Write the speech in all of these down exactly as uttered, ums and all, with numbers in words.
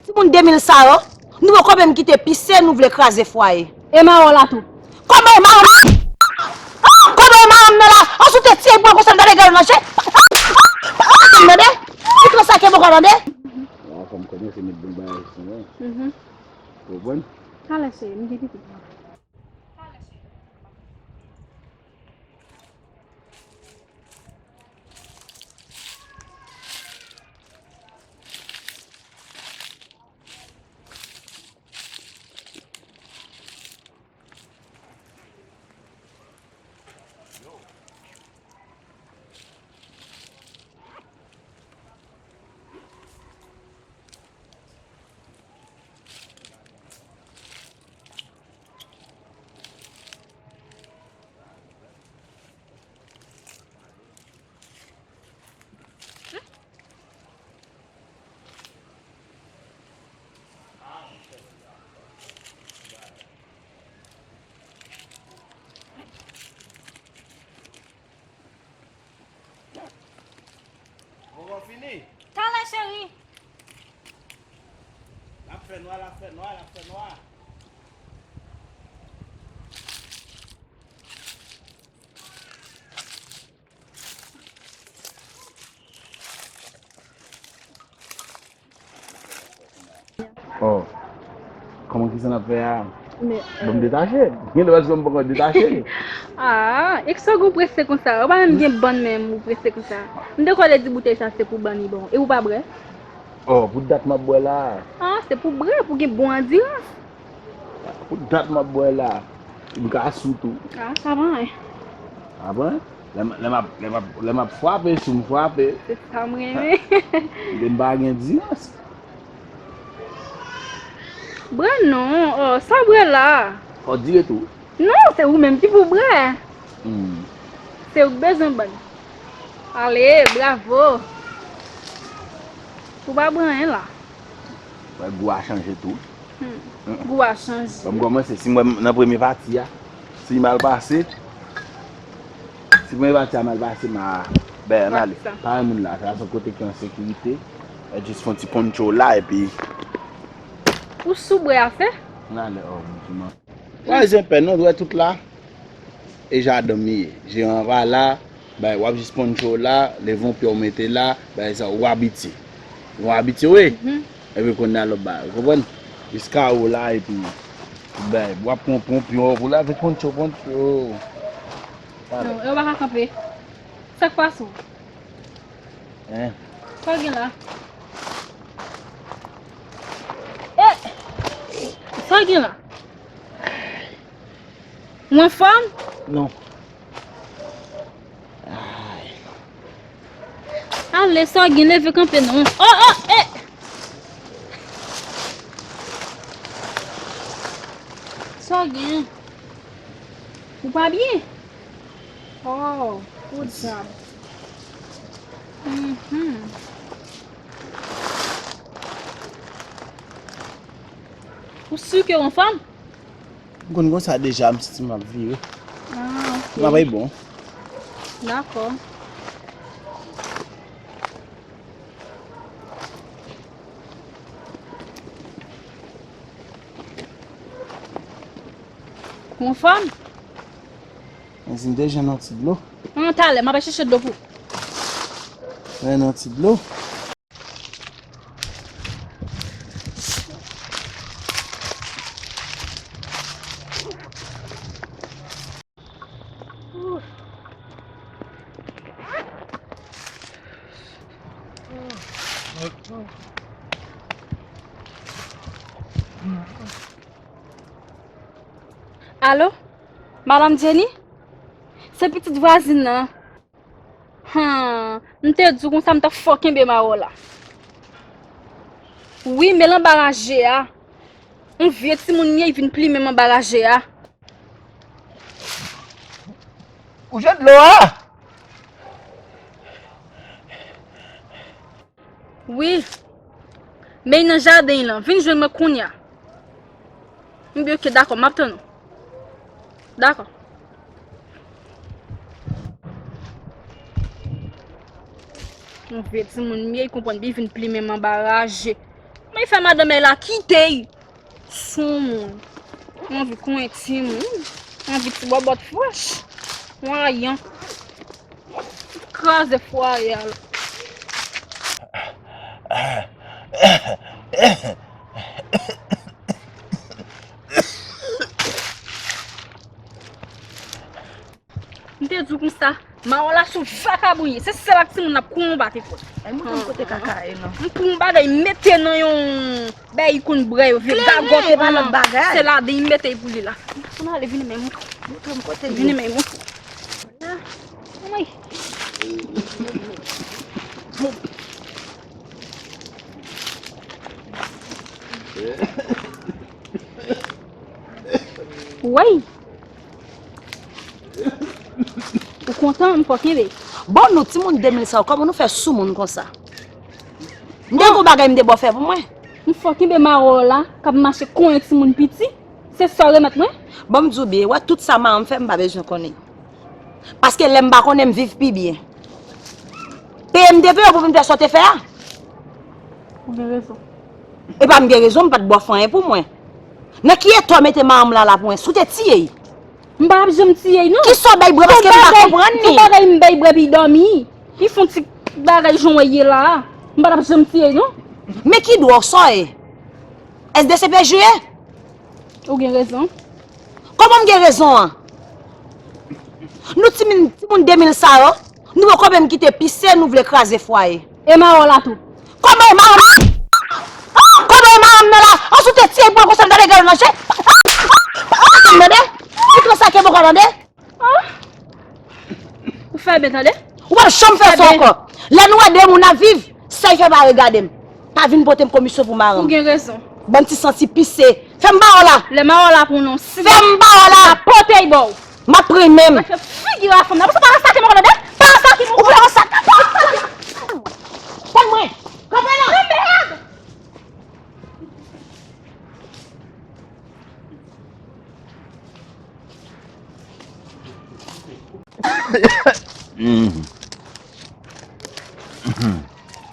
Timoun de mil sa yo, nou poko menm kite pise, nou vle kraze fwaye. E mawon la tou. Kòman e mawon nan? Kòman e mawon nan la? An sou te tiye pou l konsa, m ta regade nan je. Tande? Ki konsa ke poko tande? La, fò m kòmanse met bon bagay sou mwen. Mhm. Konprann? Talè, cheri, m gen pitit mwen. Bonbon fini? Talè, cheri. L ap fè nwa, l ap fè nwa, l ap fè nwa. Oh, kòman ki sa n ap fè a? Men, bon, m detache. Gen lè paske m poko detache. Ah, e sa w prese konsa? Ou pa menm gen bann menm ou prese konsa. M te kwè w te di boutèy sa se pou bann li bon. E ou pa bwè? Oh, pou dat m ap bwè la. Ah, se pou bwè, pou gen bon andirans. Pou dat m ap bwè la. M ka sou tou. Ah, sa pa anyen. Sa pa anyen? Lè m, lè m ap, lè m ap, lè m ap frape, sou m frape. Se sa m renmen. Gen m pa gen dirans. Bwè non, oh, sa w bwè la? Fò w dire tou. Non, se ou menm ki pou bwè. Hmm. Se ou k bezwen bann. Ale, bravo. Ou pa bwè anyen la. Wè, gou a chanje tou. Hmm. Gou a chanje. Bon, m kòmanse, si m wè m nan premye pati a, si l mal pase, si premye pati a mal pase, m a, ben, ann ale. Parèy moun la, sa se yon kote ki an sekirite. E jis fè yon ti poncho la, epi ou sou bwè a fè? Ann ale, oh, bon, ti man. Pa gen pè non, w wè tout la. E jaden m ye. Jeran pa la, bay, w ap jis poncho la, leve yon pye w mete la, bay sa, ou abitye. Ou abitye, wi. Mhm. Epi kounye a lòt bagay, ou konprann? Jis kawo la, epi, bay, w ap pran poncho, ou lave poncho, poncho. Non, yo pa ka kanpe. Sa k pase w? Hein? Sa w gen la? Eh! Sa w gen la? Ou anfòm? Non. Ay. Ale, sa w gen, leve kanpe non. Oh, oh, eh! Sa w gen? Ou pa byen? Oh, good job. Mhm. Ou si ke w anfòm? M konn konsa deja, m santi m ap vire. Ah, ok. M ap bon. Dakò. Ou anfòm? Men si m te jwenn yon ti dlo. An, talè, m ap al chèche dlo pou ou. Jwenn yon ti dlo. Alo? Madanm Jenny? Se pitit vwazin nan. Han, m te di w konsa m t ap fè w kenbe mawon la. Wi, men l anba raje a. Yon vye timoun li ye, li vin plimen m anba raje a. Ou jwenn dlo a? Wi. Men nan jaden lan. Vin jwenn mwen kounye a. M di, ok, dakò, m ap tann ou. Dakò. Yon vye timoun m ye, li konprann byen, li vin plimen m anba raje. M Li fè madanm la kite l. Soumoun. Mwen anvi konyen timoun. Mwen anvi ti bòbòt frèch. Mwen ayan. Kraze fwaye a la. M te di w konsa, mawon la se yon vakabon ye. Se sèl ak timoun n ap konbate kont. Ay, mwen konn kote kaka ye, non. M pou yon bagay mete nan yon bèy konn brè yo, vye gagòt yo, pa lòt bagay. Se ladan m mete pou li la. Ann ale, vini men mouton. Mouton kote yo? Vini men mouton. Anmwey. Wey. Ou kontan, m fò kenbe. Bon, nou timoun de mil sa yo, kòman nou fè soumoun konsa? M te gon bagay m te bò fè pou mwen. M fò kenbe mawon la, k ap mache konyen timoun piti. Se sa w remèt mwen? Bon, m di w byen, wè tout sa manman m fè, m pa bezwen konnen. Paske lè m pa konnen, m viv pi byen. Peye m te peye w pou vin fè sa w te fè a. Ou gen rezon. E pa m gen rezon, m pa t bò fè anyen pou mwen. Nan ki eta w mete manman m la la pou mwen? Si w te tiye l. M pa t ap janm tiye l, non. Kisa w bay brè, paske m pa konprann li. Yon bagay m bay brè pou l dòmi. Li fè yon ti bagay jan w wè l ye la a. M pa t ap janm tiye l, non. Men ki dwa w sa w ye? S D C P J ye? Ou gen rezon. Kòman m gen rezon an? Nou timoun, timoun de mil sa yo, nou poko menm kite pise, nou vle kraze fwaye. E mawon la tou. Kòman e mawon nan? Kòman e mawon nan la? An sou te tiye pou l konsa m ta regade nan je. An tande? Ki konsa ke poko tande? Ou fè byen tande. Ou p ap janm fè sa ankò. Lè nou wè de moun ap viv, sa y fè pa regade m. Pa vin pote m komisyon pou marenn. Ou gen rezon. Bann ti santi pise. Fè m ba w la. Lè mawon la pou nou. Fè m ba w la. M ap pote y ba w. M ap pran menm. Fè figi a fanm nan. Paske pa ranse ak mwen tande. Pa ranse ak mwen. Ou pa ranse ak mwen. Tann mwen. Kanpe la. Mèd.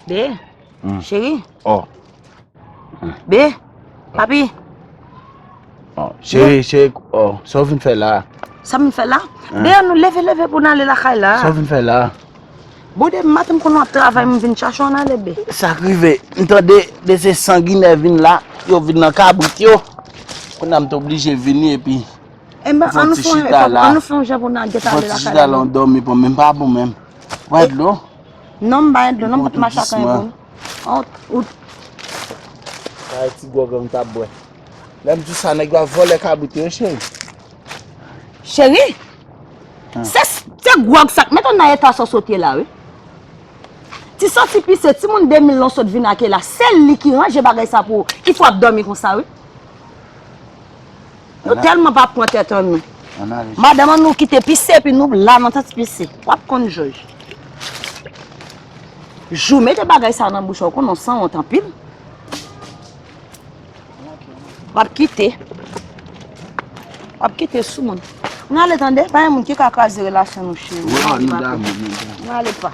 Be, cheri. Oh. Be, papi. Oh, cheri, cheri, oh, sa w vin fè la? Sa m vin fè la? Be, ann nou leve, leve pou n ale lakay la. Sa w vin fè la? Bon, depi maten m konn w ap travay, m vin chache w, ann ale, be. Sa k rive, m tande de se sanginè vin la, yo vin nan kabrit yo. Kounye a m te oblije vini epi m fè yon ti chita la. Ann nou fè yon jan pou n al gentan ale lakay la. Fè yon ti chita la, m dòmi pou mwen, m pa bon menm. Ou bay dlo? Non, m bay dlo, non, m pa t mache ak anyen pou m. Ou kay ti gwòg an m t ap bwè. Lè m di sa, nèg yo ap vòlè kabrit yo, cheri. Cheri, se, se gwòg sa k met w nan eta sa w sot ye la, wi. Ti santi pise, timoun de mil lan sot vin ake la, se li ki ranje bagay sa pou ou, ki fè w ap dòmi konsa, wi. Nou tèlman pa pran tèt an nou. Madanm an nou kite pise, epi nou la nan tèt pise. W ap konn jòj. Jou mete bagay sa nan bouch ou, konnen w sanwont anpil. W ap kite. W ap kite soumoun. Nou ale tande, pa gen moun ki ka kraze relasyon nou, cheri. Wi, nou damou, nou damou. Nou ale pa.